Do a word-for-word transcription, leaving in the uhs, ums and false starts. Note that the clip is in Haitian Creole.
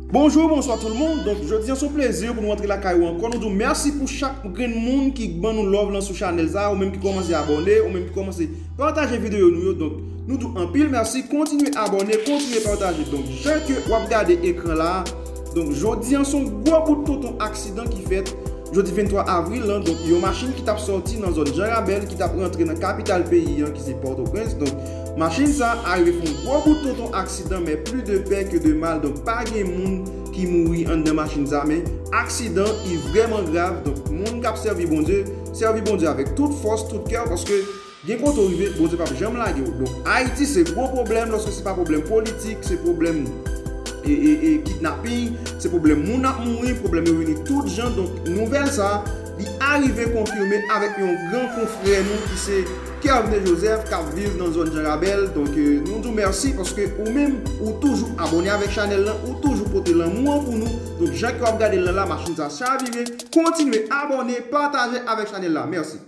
Bonjou, bonswa tout le monde. Donk, jodi an se yon plezi pou nou antre lakay ou ankò. Nou di w mèsi pou chak grenn moun ki ban nou love lan sou chanèl sa, ou menm ki kòmanse abòne, ou menm ki kòmanse pataje videyo nou yo. Donk, nou di w anpil mèsi. Kontinye abòne, kontinye pataje. Donk, jan ke w ap gade ekran la, donk, jodi an se yon gwo bout tonton aksidan ki fèt. Jodi venntwa avril lan, donk, yon machin ki t ap sòti nan zòn Jan Rabèl ki t ap rantre nan kapital peyi an, ki se Pòtoprens. Donk, machin sa a rive fè yon gwo bout tonton aksidan, men plis de pè ke de mal. Donk, pa gen moun ki mouri anndan machin sa, men aksidan i vrèman grav. Donk, moun k ap sèvi Bondye, sèvi Bondye avèk tout fòs, tout kè, paske gen kote w rive, Bondye p ap janm lage w. Donk, Ayiti se gwo pwoblèm, lòske se pa pwoblèm politik, se pwoblèm e, e, e, kidnaping, se pwoblèm moun ap mouri, pwoblèm yo vini tout jan. Donk, nouvèl sa, li arive konfime avèk yon gran konfrè nou ki se Kervne Joseph, k ap viv nan zòn Jan Rabèl. Donk, e, nou di w mèsi paske ou menm, ou toujou abòne avèk chanèl lan, ou toujou pote lanmou an pou nou. Donk, jan ke w ap gade l lan la, machin sa chavire, kontinye abòne, pataje avèk chanèl la. Mèsi.